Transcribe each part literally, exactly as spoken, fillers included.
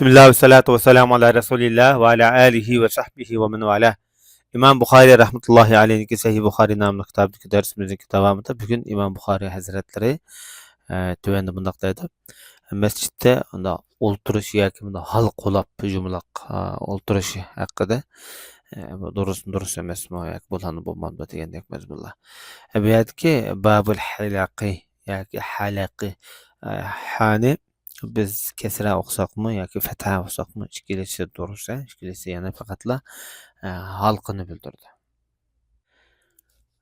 بىسمىللا ۋەسسالاتۇ ۋەسسالامۇ ئالا رەسۇلىللا ۋە ئالا ئالىھى ۋە سەھبىھى ۋە مەن ۋالا. ئىمام بۇخارىي رەھمەتۇللاھى ئەلەيھنىڭكى سەھىھ بۇخارىي ناملىق كىتابىدىكى دەرسىمىزنىڭ داۋامىدا بۈگۈن ئىمام بۇخارىي ھەزرەتلىرى، ئە، تۆۋەندە مۇنداق دەيدۇ: مەسچىتتە ئۇنداق ئولتۇرۇش ياكى مۇنداق ھالقىۋالاپ يۇمىلاق، ئە، ئولتۇرۇش ھەققىدە، ئە، بۇ دۇرۇس، دۇرۇس ئەمەسمۇ ياكى بولامدۇ، بولمامدۇ دېگەندەك مەزمۇنلار. ئە، بۇ يەردىكى بابۇل ھەلەقى ياكى ھەلەقى، ئە، ھانى بىز كەسرە ئوقۇساقمۇ ياكى پەتھە ئوقۇساقمۇ، ئىككىلىسى دۇرۇس، ئىككىلىسى يەنە پەقەتلا، ئە، ھالقىنى بىلدۈرىدۇ.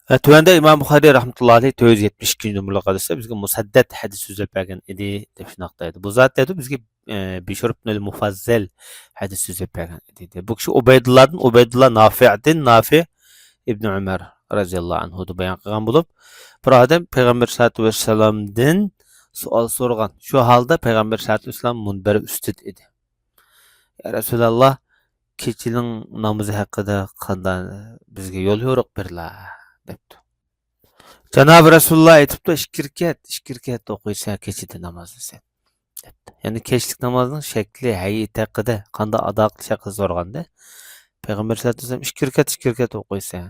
ۋە تۆۋەندە ئىمام بۇخارىي رەھمەتۇللاھى ئەلەيھ تۆت يۈز يەتمىش ئىككىنچى نومۇرلۇق ھەدىستە بىزگە مۇسەددەت ھەدىس سۆزلەپ بەرگەن ئىدى، دەپ شۇنداق دەيدۇ. بۇ زات دەيدۇ، بىزگە، ئە، بىشر ئىبنۇل مۇفەززەل ھەدىس سۆزلەپ بەرگەن ئىدى. بۇ كىشى ئۇبەيدۇللادىن، ئۇبەيدۇللا نافىئدىن، نافىئ ئىبنى ئۆمەر رەزىياللاھۇ ئەنھۇدىن بايان قىلغان بولۇپ، بىر ئادەم پەيغەمبەر سەللەتۇ ۋەسسالامدىن سوئال سورىغان. شۇ ھالدا پەيغەمبەر سەللەتۇ ۋەسسالام مۇنبەر ئۈستىدە ئىدى. يا رەسۇلاللا، كېچىنىڭ نامىزى ھەققىدە قانداق بىزگە يول يورۇق بېرىلا، دەپتۇ. جانابى رەسۇلۇللا ئېيتىپتۇ، ئىككى رەكەت، ئىككى رەكەت ئوقۇيسەن كېچىدە نامازنى سەن، دەپتۇ. يەنى كەچلىك نامازنىڭ شەكلى، ھەيئىتى ھەققىدە، قانداق ئادا قىلىش ھەققىدە سورىغاندا، پەيغەمبەر سەللەتۇ ۋەسسالام ئىككى رەكەت، ئىككى رەكەت ئوقۇيسەن.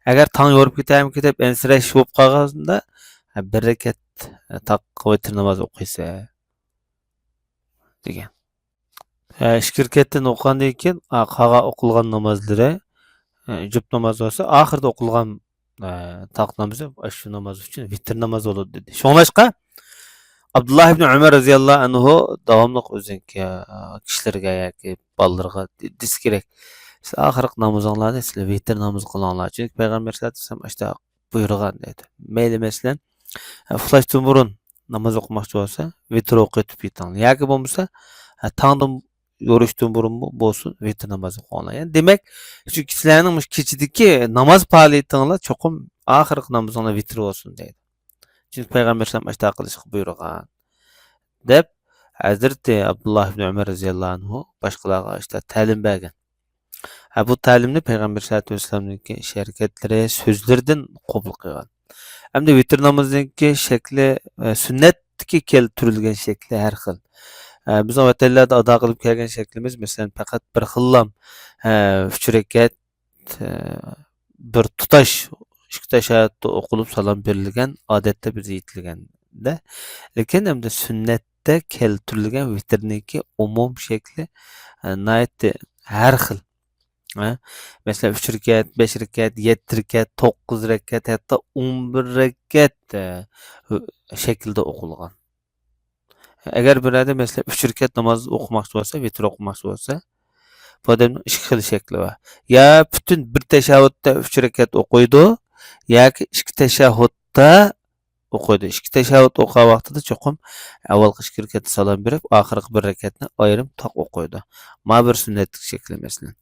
ئەگەر تاڭ يورۇپ كېتەرمىكىن دەپ ئەنسىرەش بولۇپ قالغاندا، بىر رەكەت تاق ۋىتىر ناماز ئوقۇيسەن، دېگەن. ئىككى رەكەتتىن ئوقۇغاندىن كېيىن، قالغان ئوقۇلغان نامازلىرى، جۈپ ناماز بولسا، ئاخىرىدا ئوقۇلغان، تاق نامىزى شۇ ناماز ئۈچۈن ۋىتىر ناماز بولىدۇ، دېدى. شۇڭلاشقا، ئابدۇللا ئىبنى ئۆمەر رەزىياللاھۇ ئەنھۇ داۋاملىق ئۆزىنىڭكى، كىشىلىرىگە ياكى بالىلىرىغا دېسە كېرەك، سىز ئاخىرقى نامىزىڭلارنى سىلەر ۋىتىر نامىزى قىلىڭلار. چۈنكى پەيغەمبەر سەللەتۇ ۋەسسالام ئاشۇنداق بۇيرۇغان، دەيدۇ. مەيلى، مەسىلەن، ئۇخلاشتىن بۇرۇن ناماز ئوقۇماقچى بولسا، ۋىتىر ئوقۇۋېتىپ يېتىڭلار. ياكى بولمىسا، تاڭدىن يورۇشتىن بۇرۇنمۇ بولسۇن، ۋىتىر ناماز ئوقۇڭلار. يەنى دېمەك، چۈنكى سىلەرنىڭ مۇشۇ كېچىدىكى ناماز پائالىيىتىڭلار چوقۇم ئاخىرقى نامىزىڭلار ۋىتىر بولسۇن، دەيدۇ. چۈنكى پەيغەمبەر ئەلەيھىسسالام ئاشۇنداق قىلىشقا بۇيرۇغان، دەپ، ھەزرىتى ئابدۇللا ئىبنى ئۆمەر رەزىياللاھۇ ئەنھۇ باشقىلارغا ئاشۇنداق تەلىم بەرگەن. ھە، بۇ تەلىمنى پەيغەمبەر سەللەتۇ ۋەسسالامنىڭكى ئىش ھەرىكەتلىرى، سۆزلىرىدىن قوبۇل قىلغان. ئەمدى ۋىتىر نامىزىنىڭكى شەكلى، ئە، سۈننەتتىكى كەلتۈرۈلگەن شەكلى ھەر خىل. ئە، بىزنىڭ ۋەتەنلەردە ئادا قىلىپ كەلگەن شەكلىمىز، مەسىلەن، پەقەت بىر خىللام، ئە، ئۈچ رەكەت، ئە، بىر تۇتاش ئىككى تەشەھھۇدتا ئوقۇلۇپ سالام بېرىلگەن، ئادەتتە بىزدە ئېيتىلگەندە. لېكىن ئەمدى سۈننەتتە كەلتۈرۈلگەن ۋىتىرنىڭكى ئومۇم شەكلى، ئە، ناھايىتى ھەر خىل. ھە؟ مەسىلەن، ئۈچ رەكەت، بەش رەكەت، يەتتە رەكەت، توققۇز رەكەت، ھەتتا ئون بىر رەكەت، ئە، شەكلىدە ئوقۇلغان. ئەگەر بىر ئادەم، مەسىلەن، ئۈچ رەكەت ناماز ئوقۇماقچى بولسا، ۋىتىر ئوقۇماقچى بولسا، بۇ ئادەمنىڭ ئىككى خىل شەكلى بار. يا پۈتۈن بىر تەشەھھۇدتا ئۈچ رەكەت ئوقۇيدۇ، ياكى ئىككى تەشەھھۇدتا ئوقۇيدۇ. ئىككى تەشەھھۇد ئوقۇغان ۋاقتىدا چوقۇم ئاۋۋالقى ئىككى رەكەتتە سالام بېرىپ، ئاخىرقى بىر رەكەتنى ئايرىم تاق ئوقۇيدۇ. مانا بىر سۈننەتلىك شەكلى، مەسىلەن.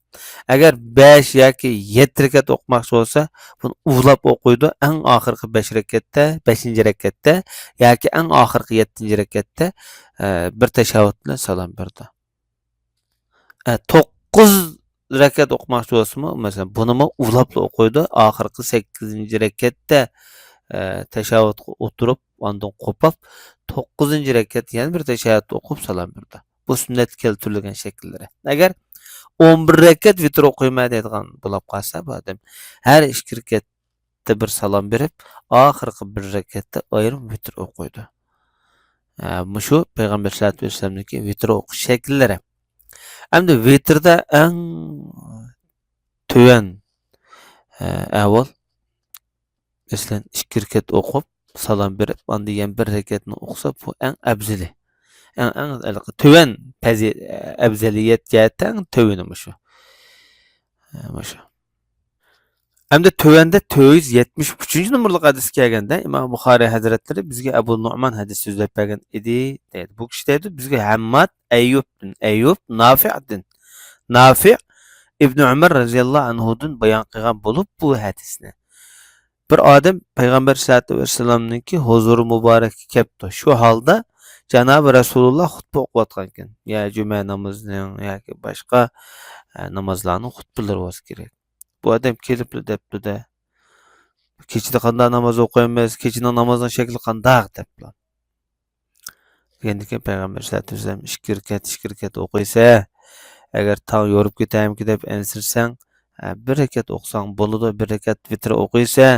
ئەگەر بەش ياكى يەتتە رەكەت ئوقۇماقچى بولسا، بۇنى ئۇۋىلاپ ئوقۇيدۇ. ئەڭ ئاخىرقى بەش رەكەتتە، بەشىنچى رەكەتتە ياكى ئەڭ ئاخىرقى يەتتىنچى رەكەتتە، ئە، بىر تەشەھھۇد بىلەن سالام بېرىدۇ. ئە، توققۇز رەكەت ئوقۇماقچى بولسىمۇ، مەسىلەن، بۇنىمۇ ئۇۋىلاپلا ئوقۇيدۇ. ئاخىرقى سەككىزىنچى رەكەتتە، ئە، تەشەھھۇدقا ئولتۇرۇپ، ئاندىن قوپاپ، توققۇزىنچى رەكەتتە يەنە بىر تەشەھھۇد ئوقۇپ سالام بېرىدۇ. بۇ سۈننەتتە كەلتۈرۈلگەن شەكىللىرى. ئەگەر ئون بىر رەكەت ۋىتىر ئوقۇيمەن دەيدىغان بولۇپ قالسا، بۇ ئادەم ھەر ئىككى رەكەتتە بىر سالام بېرىپ، ئاخىرقى بىر رەكەتتە ئايرىم ۋىتىر ئوقۇيدۇ. ئە، مۇشۇ پەيغەمبەر سەللەتۇ ۋەسسالامنىڭكى ۋىتىر ئوقۇش شەكىللىرى. ئەمدى ۋىتىردە ئەڭ تۆۋەن، ئە، ئەھۋال، مەسىلەن، ئىككى رەكەت ئوقۇپ، سالام بېرىپ، ئاندىن يەنە بىر رەكەتنى ئوقۇسا، بۇ ئەڭ ئەۋزىلى. ئەڭ، ئەڭ ھېلىقى تۆۋەن پەزى-، ئەۋزەلىيەت جەھەتتە ئەڭ تۆۋىنى مۇشۇ. ئە، مۇشۇ. ئەمدى تۆۋەندە تۆت يۈز يەتمىش ئۈچىنچى نومۇرلۇق ھەدىسكە كەلگەندە، ئىمام بۇخارىي ھەزرەتلىرى بىزگە ئەبۇ نۇئمان ھەدىس سۆزلەپ بەرگەن ئىدى، دەيدۇ. بۇ كىشى دەيدۇ، بىزگە ھەمماد ئەييۇبتىن، ئەييۇب نافىئدىن، نافىئ ئىبنى ئۆمەر رەزىياللاھۇ ئەنھۇدىن بايان قىلغان بولۇپ، بۇ ھەدىسنى. بىر ئادەم پەيغەمبەر سەللەتۇ ۋەسسالامنىڭكى ھۇزۇرى مۇبارەككە كەپتۇ. شۇ ھالدا جانابى رەسۇلۇللا خۇتبە ئوقۇۋاتقانىكەن. يا جۈمە نامىزىنىڭ ياكى باشقا، ئە، نامازلارنىڭ خۇتبىلىرى بولسا كېرەك. بۇ ئادەم كېلىپلا دەپتۇ-دە، «كېچىدە قانداق ناماز ئوقۇيمىز؟ كېچىنىڭ نامازىنىڭ شەكلى قانداق؟» دەپلا. دېگەندىكىن پەيغەمبەر سەللەللاھۇ ئەلەيھى ۋەسەللەم، ئىككى رەكەت، ئىككى رەكەت ئوقۇيسە، ئەگەر تاڭ يورۇپ كېتەمكى دەپ ئەنسىرىسەڭ، ھە، بىر رەكەت ئوقۇساڭ بولىدۇ، بىر رەكەت ۋىتىر ئوقۇيسە،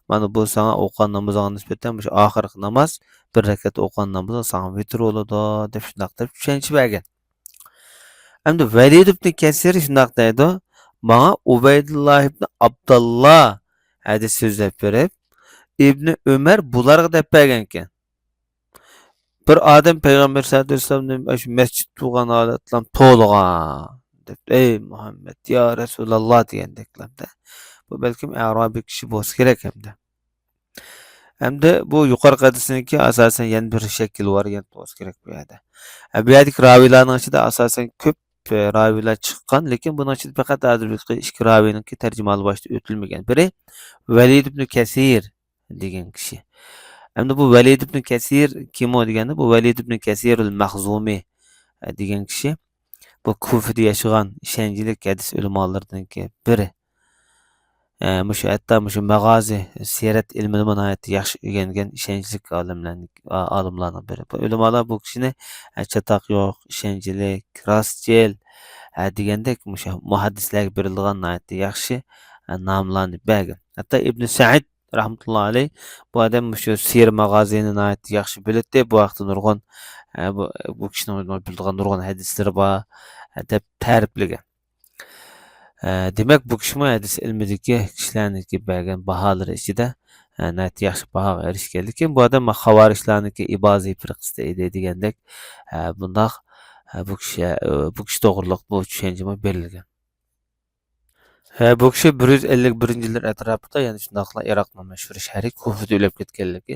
مانا بۇ ساڭا ئوقۇغان نامىزىڭغا نىسبەتەن مۇشۇ ئاخىرقى ناماز، بىر رەكەت ئوقۇغان نامىزىڭ ساڭا ۋىتىر بولىدۇ، دەپ شۇنداق دەپ چۈشەنچە بەرگەن. ئەمدى ۋەلىد ئىبنى كەسىر شۇنداق دەيدۇ، ماڭا ئۇبەيدۇللا ئىبنى ئابداللا ھەدىس سۆزلەپ بېرىپ، ئىبنى ئۆمەر بۇلارغا دەپ بەرگەنكەن. بىر ئادەم پەيغەمبەر سەللەللاھۇ ئەلەيھى ۋەسەللەمنى شۇ مەسچىت بولغان ھالەتلەر تولغان دەپ، ئەي مۇھەممەد، يا رەسۇلاللا دېگەندەكلەردە. بۇ بەلكىم ئەرابىي كىشى بولسا كېرەك ھەمدە. ھەمدە بۇ يۇقىرىقى ھەدىسنىڭكى ئاساسەن يەنە بىر شەكىل ۋارىيانت بولسا كېرەك بۇ يەردە. ئە، بۇ يەردىكى راۋىيلارنىڭ ئىچىدە ئاساسەن كۆپ، ئە، راۋىيلار چىققان، لېكىن بۇنىڭ ئىچىدە پەقەت ھازىر بىر ئىككى راۋىينىڭكى تەرجىمىھالى باشتا ئۆتۈلمىگەن. بىرى ۋەلىد ئىبنى كەسىر دېگەن كىشى. ئەمدى بۇ ۋەلىد ئىبنى كەسىر كىمۇ دېگەندە، بۇ ۋەلىد ئىبنى كەسىرۇل مەخزۇمى، ئە، دېگەن كىشى. بۇ كۇفىدە ياشىغان ئىشەنچلىك ھەدىس ئۆلىمالىرىنىڭكى بىرى. ئە، مۇشۇ، ھەتتا مۇشۇ ماغازى سىيرەت ئىلمىنىمۇ ناھايىتى ياخشى ئۆگەنگەن ئىشەنچلىك ئالىملارنىڭ، ئا-، ئالىملارنىڭ بىرى. بۇ ئۆلىمالار بۇ كىشىنى، ئە، چاتاق يوق، ئىشەنچلىك، راستچىل، ئە، دېگەندەك مۇشۇ مۇھەددىسلەرگە بېرىلىدىغان ناھايىتى ياخشى، ئە، ناملارنى بەرگەن. ھەتتا ئىبنى سەئىد رەھمەتۇللا ئەلەيھ بۇ ئادەم مۇشۇ سىير ماغازىنى ناھايىتى ياخشى بىلەتتى. بۇ ھەقتە نۇرغۇن، ئە، بۇ، بۇ كىشىنىڭ بىلىدىغان نۇرغۇن ھەدىسلىرى بار، ئە، دەپ تەرىپلىگەن. ئە، دېمەك، بۇ كىشىمۇ ھەدىس ئىلمىدىكى كىشىلەرنىڭكى بەرگەن باھالىرى ئىچىدە، ئە، ناھايىتى ياخشى باھاغا ئېرىشكەن. لېكىن بۇ ئادەم خاۋارىجلارنىڭكى ئىبازى پىرقىسىدە ئىدى دېگەندەك، ئە، بۇنداق، ئە، بۇ كىشى، ئە، بۇ كىشى توغرىلىق بۇ چۈشەنچىمۇ بېرىلگەن. ھە، بۇ كىشى بىر يۈز ئەللىك بىرىنچى يىللار ئەتراپىدا يەنە شۇنداقلا ئىراقنىڭ مەشھۇر شەھىرى كۇفىدە ئۆلۈپ كەتكەنلىكى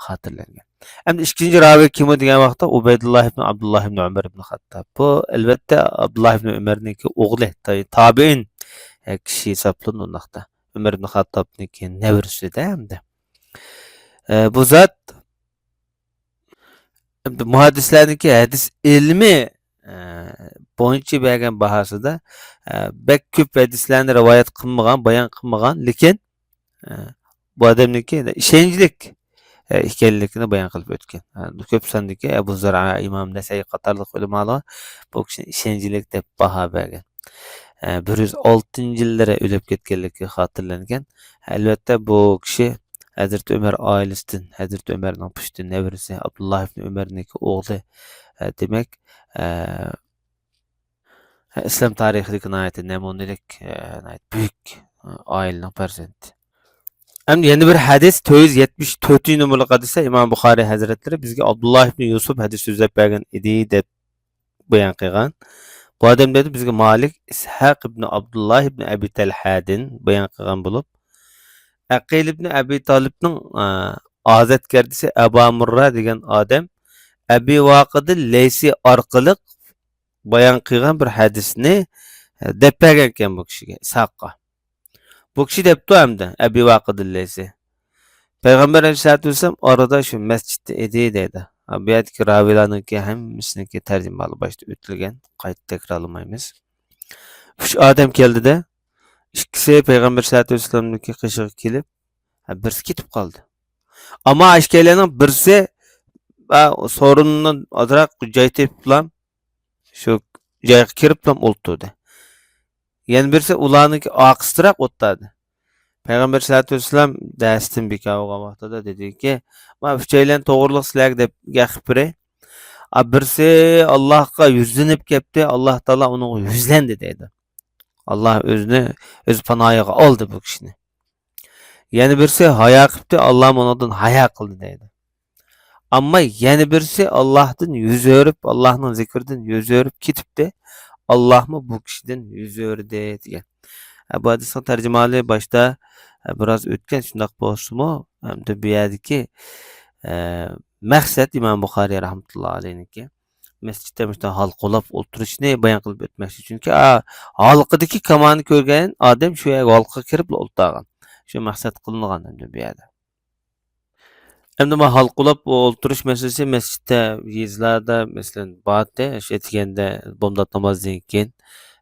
خاتىرىلەنگەن. ئەمدى ئىككىنچى راۋى كىمۇ دېگەن ۋاقىتتا، ئۇبەيدۇللا ئىبن ئابدۇللا ئىبن ئۆمەر ئىبن خاتتاب. بۇ، ئەلۋەتتە، ئابدۇللا ئىبن ئۆمەرنىڭكى ئوغلى، تا-، تابىئىن، ئە، كىشى ھېسابلىنىدۇ ئۇنداقتا. ئۆمەر ئىبن خاتتابنىڭكى نەۋرىسىدە ئەمدى. ئە، بۇ زات ئەمدى مۇھەددىسلەرنىڭكى ھەدىس ئىلمى، ئە، بويىچە بەرگەن باھاسىدا، ئە، بەك كۆپ ھەدىسلەرنى رىۋايەت قىلمىغان، بايان قىلمىغان، لېكىن، ئە، بۇ ئادەمنىڭكى ئىشەنچلىك، ئە، ئىكەنلىكىنى بايان قىلىپ ئۆتكەن. ئە، كۆپ ساندىكى ئەبۇ زۇرئا، ئىمام نەسەئىي قاتارلىق ئۆلىمالار بۇ كىشىنى ئىشەنچلىك دەپ باھا بەرگەن. ئە، بىر يۈز ئالتىنچى يىللىرى ئۆلۈپ كەتكەنلىكى خاتىرىلەنگەن. ئەلۋەتتە، بۇ كىشى ھەزرىتى ئۆمەر ئائىلىسىدىن، ھەزرىتى ئۆمەرنىڭ پۇشتى نەۋرىسى، ئابدۇللا ئىبن ئۆمەرنىڭكى ئوغلى، ئە، دېمەك، ئە، ئىسلام تارىخىدىكى ناھايىتى نەمۇنىلىك، ئە، ناھايىتى بۈيۈك، ئە، ئائىلىنىڭ پەرزەنتى. ئەمدى يەنە بىر ھەدىس، تۆت يۈز يەتمىش تۆتىنچى نومۇرلۇق ھەدىستە ئىمام بۇخارىي ھەزرەتلىرى بىزگە ئابدۇللا ئىبن يۈسۈپ ھەدىس سۆزلەپ بەرگەن ئىدى، دەپ بايان قىلغان. بۇ ئادەم دەيدۇ، بىزگە مالىك ئىسھاق ئىبن ئابدۇللا ئىبن ئەبى تەلھەدىن بايان قىلغان بولۇپ، ئەقىل ئىبن ئەبى تالىپنىڭ، ئە، ئازادگەردىسى ئەبا مۇررا دېگەن ئادەم ئەبى ۋاقىدىل لەيسى ئارقىلىق بايان قىلغان بىر ھەدىسنى، ئە، دەپ بەرگەنكەن بۇ كىشىگە، ئىسھاققا. بۇ كىشى دەپتۇ ئەمدى، ئەبى ۋاقىدىل لەيسى. پەيغەمبەر ئەلەيھىسسالاتۇ ۋەسسالام ئارىدا شۇ مەسچىتتە ئىدى دەيدۇ. ھە، بۇ يەردىكى راۋىيلارنىڭكى ھەممىسىنىڭكى تەرجىمىھالى باشتا ئۆتۈلگەن، قايتا تەكرارلىمايمىز. ئۈچ ئادەم كەلدىدە، ئىككىسى پەيغەمبەر سەللەللاھۇ ئەلەيھى ۋەسەللەمنىڭكى قېشىغا كېلىپ، ھە، بىرسى كېتىپ قالدى. ئەمما ئىككىيلەننىڭ بىرسى، ھە، سورۇندىن ئازراق جاي تېپىپلا، شۇ جايغا كىرىپلا ئولتۇردى. يەنە بىرسى ئۇلارنىڭكى ئارقىسىدىراق ئولتۇردى. پەيغەمبەر سەللەللاھۇ ئەلەيھى ۋەسەللەم دەرستىن بىكار بولغان ۋاقتىدا دېدىكى، مانا ئۈچەيلەن توغرىلىق سىلەرگە دەپ گەپ قىلىپ بېرەي. ئا، بىرسى ئاللاھقا يۈزلىنىپ كەپتۇ، ئاللاھ تائالا ئۇنىڭغا يۈزلەندى دەيدۇ. ئاللاھ ئۆزىنى، ئۆز پاناھىغا ئالدى بۇ كىشىنى. يەنە بىرسى ھايا قىپتۇ، ئاللاھمۇ ئۇنىڭدىن ھايا قىلدى دەيدۇ. ئەمما يەنە بىرسى ئاللاھتىن يۈز ئۆرۈپ، ئاللاھنىڭ زىكرىدىن يۈز ئۆرۈپ كېتىپتۇ، ئاللاھمۇ بۇ كىشىدىن يۈز ئۆردى دېگەن. ئە، بۇ ھەدىسنىڭ تەرجىمىھالى باشتا، ئە، بىراز ئۆتكەن، شۇنداق بولسىمۇ، ئەمدى بۇ يەردىكى، ئە، مەقسەت ئىمام بۇخارىي رەھمەتۇللا ئەلەيھنىڭكى مەسچىتتە مۇشۇنداق ھالقىۋالاپ ئولتۇرۇشنى بايان قىلىپ ئۆتمەكچى. چۈنكى، ئا، ھالقىدىكى كامانى كۆرگەن ئادەم شۇ يەرگە ھالقىغا كىرىپلا ئولتۇرغان. شۇ مەقسەت قىلىنغان ئەمدى بۇ يەردە. ئەمدى ما ھالقىۋالاپ ئولتۇرۇش مەسىلىسى مەسچىتتە، يېزىلاردا، مەسىلەن، بارتى. شۇ ئەتىگەندە بامدات نامازدىن كېيىن،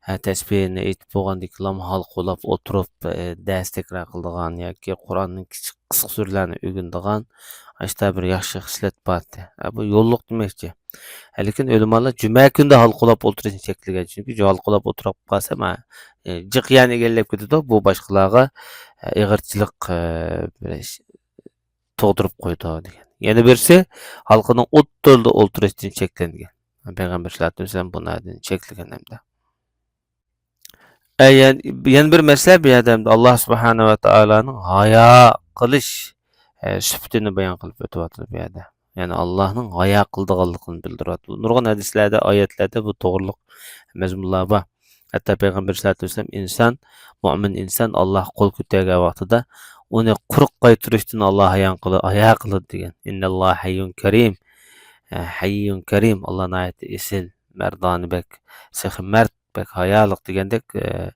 ھە، تەسبىھىنى ئېيتىپ بولغاندىن كېيىنلا ھالقىۋالاپ ئولتۇرۇپ، ئە، دەرس تەكرار قىلىدىغان ياكى قۇرئاننىڭ كىچىك قىسقا سۈرىلەرنى ئۆگىنىدىغان، ئاشۇنداق بىر ياخشى خىسلەت بارتى. ھە، بۇ يوللۇق دېمەكچى. لېكىن ئۆلىمالار جۈمە كۈندە ھالقىلاپ ئولتۇرۇشنى چەكلىگەن. چۈنكى ھالقىلاپ ئولتۇرۇپ قالسا، ما-، ئى، جىق يەرنى ئىگىلەپ كېتىدۇ. بۇ باشقىلارغا، ئى، ئېغىرچىلىق، ئى، بېرىش، تۇغدۇرۇپ قويىدۇ دېگەن. يەنە بىرسى ھالقىنىڭ ئوتتۇرىدا ئولتۇرۇشتىن چەكلەنگەن. پەيغەمبەر سەللەللاھۇ ئەلەيھى ۋەسەللەم بۇنىڭدىن چەكلىگەن ھەمدە. ئە، يەن-، يەنە بىر مەسىلە بۇ يەردە ئەمدى ئاللا سۇبھانەھۇ ۋە تائالانىڭ ھايا قىلىش، ئە، سۈپىتىنى بايان قىلىپ ئۆتۈۋاتىدۇ بۇ يەردە. يەنى ئاللانىڭ ھايا قىلىدىغانلىقىنى بىلدۈرۈۋاتىدۇ. نۇرغۇن ھەدىسلەردە، ئايەتلەردە بۇ توغرۇلۇق مەزمۇنلار بار. ھەتتا پەيغەمبەر سەللەللاھۇ ئەلەيھى ۋەسەللەم ئىنسان، مۆمىن ئىنسان ئاللاغا قول كۆتەرگەن ۋاقتىدا ئۇنى قۇرۇق قايتۇرۇشتىن ئاللا ھايا قىلىدۇ، ھايا قىلىدۇ دېگەن. ئىنناللاھە ھەييۇن كەرىم. ئە، ھەييۇن كەرىم. ئاللا ناھايىتى ئېسىل، مەردانە بەك، سېخىي مەرد، بەك ھايالىق دېگەندەك، ئە،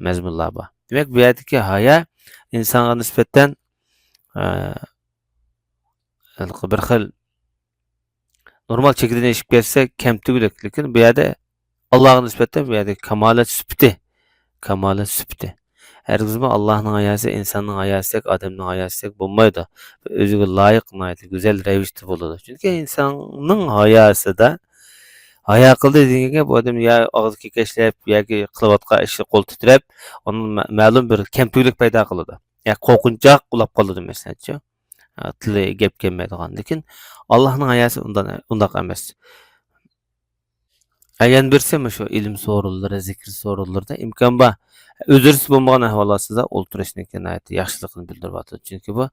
مەزمۇنلار بار. دېمەك، بۇ يەردىكى ھايا ئىنسانغا نىسبەتەن، ئە، ھېلىقى بىر خىل نورمال چېكىدىن ئېشىپ كەتسە كەمتۈكلۈك، لېكىن بۇ يەردە ئاللاغا نىسبەتەن بۇ يەردە كامالەت سۈپىتى، كامالەت سۈپىتى. ھەرگىزمۇ ئاللاھنىڭ ھاياسى ئىنساننىڭ ھاياسىدەك، ئادەمنىڭ ھاياسىدەك بولمايدۇ. ئۆزىگە لايىق، ناھايىتى گۈزەل رەۋىشتە بولىدۇ. چۈنكى ئىنساننىڭ ھاياسىدا ھايا قىلدى دېگەن گەپ، ئۇ ئادەم يا ئاغزى كېكەچلەپ ياكى قىلىۋاتقان ئىشى قول تىترەپ، ئۇنىڭ مە-، مەلۇم بىر كەمتۈكلۈك پەيدا قىلىدۇ. يا قورقۇنچاق ئۇلاپ قالىدۇ، مەسىلەنچۇ. تىلى گەپ كەلمەيدىغان. لېكىن ئاللاھنىڭ ھاياسى ئۇنداق، ئۇنداق ئەمەس. يەنە بىرسى مۇشۇ ئىلىم سورۇنلىرى، زىكىر سورۇنلىرىدا ئىمكان بار. ئۈزرىسى بولمىغان ئەھۋالاتسىدا ئولتۇرۇشنىڭكى ناھايىتى ياخشىلىقىنى بىلدۈرۈۋاتىدۇ. چۈنكى بۇ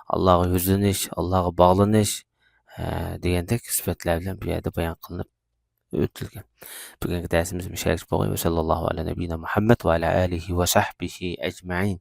ئاللاغا يۈزلىنىش، ئاللاغا باغلىنىش، ئە، دېگەندەك سۈپەتلەر بىلەن بۇ يەردە بايان قىلىنىپ ئۆتۈلگەن. بۈگۈنكى دەرسىمىز مۇشۇ يەرگىچە بولغاي. ۋەسەللاللاھۇ ئەلا نەبىينا مۇھەممەد ۋە ئەلا ئالىھى ۋە سەھبىھى ئەجمەئىن.